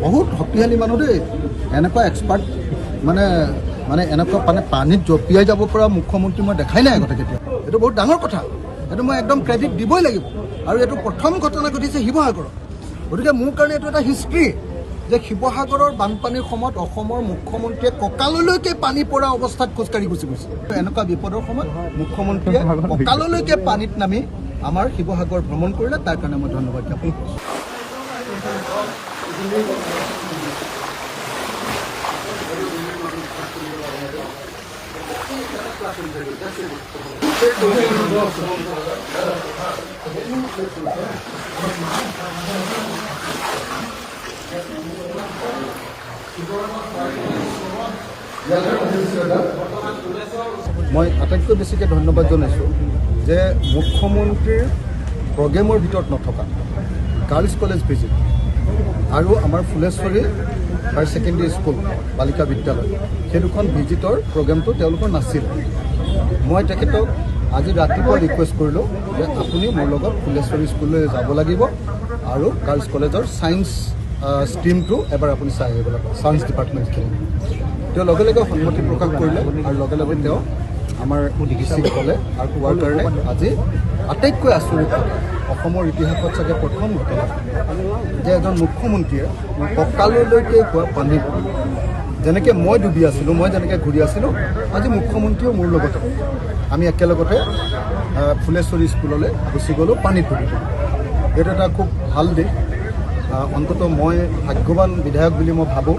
বহুত শক্তিশালী মানুহ দেই। এনেকুৱা এক্সপাৰ্ট মানে মানে এনেকুৱা মানে পানীত জঁপিয়াই যাব পৰা মুখ্যমন্ত্ৰী মই দেখাই নাই আগতে কেতিয়াও। এইটো বহুত ডাঙৰ কথা, এইটো মই একদম ক্ৰেডিট দিবই লাগিব। আৰু এইটো প্ৰথম ঘটনা ঘটিছে শিৱসাগৰত, গতিকে মোৰ কাৰণে এইটো এটা হিষ্ট্ৰী যে শিৱসাগৰৰ বানপানীৰ সময়ত অসমৰ মুখ্যমন্ত্ৰীয়ে কঁকাললৈকে পানী পৰা অৱস্থাত খোজকাঢ়ি গুচি গৈছে। এনেকুৱা বিপদৰ সময়ত মুখ্যমন্ত্ৰীয়ে কঁকাললৈকে পানীত নামি আমাৰ শিৱসাগৰ ভ্ৰমণ কৰিলে, তাৰ কাৰণে মই ধন্যবাদ জ্ঞাপন কৰিছোঁ। মই আটাইতকৈ বেছিকৈ ধন্যবাদ জনাইছোঁ যে মুখ্যমন্ত্ৰীৰ প্ৰগ্ৰেমৰ ভিতৰত নথকা গাৰ্লছ কলেজ ভিজিট আৰু আমাৰ ফুলেশ্বৰী হায়াৰ ছেকেণ্ডেৰী স্কুল বালিকা বিদ্যালয়, সেই দুখন ভিজিটৰ প্ৰগ্ৰেমটো তেওঁলোকৰ নাছিল। মই তেখেতক আজি ৰাতিপুৱা ৰিকুৱেষ্ট কৰিলোঁ যে আপুনি মোৰ লগত ফুলেশ্বৰী স্কুললৈ যাব লাগিব আৰু গাৰ্লছ কলেজৰ ছায়েন্স ষ্ট্ৰীমটো এবাৰ আপুনি চাই আহিব লাগিব, ছায়েন্স ডিপাৰ্টমেণ্টখিনি। তেওঁ লগে লগে সন্মতি প্ৰকাশ কৰিলে আৰু লগে লগে তেওঁ আমাৰ ডি চিক ক'লে আৰু কোৱাৰ কাৰণে আজি আটাইতকৈ আচৰিত কথা, অসমৰ ইতিহাসত চাগে প্ৰথম ঘটনা যে এজন মুখ্যমন্ত্ৰীয়ে কঁকাললৈকে হোৱা পানীত যেনেকৈ মই ডুবি আছিলোঁ, মই যেনেকৈ ঘূৰি আছিলোঁ, আজি মুখ্যমন্ত্ৰীয়েও মোৰ লগতে আমি একেলগতে ফুলেশ্বৰী স্কুললৈ গুচি গ'লোঁ পানীত ডুবি। এইটো এটা খুব ভাল দিশ, অন্ততঃ মই ভাগ্যৱান বিধায়ক বুলি মই ভাবোঁ।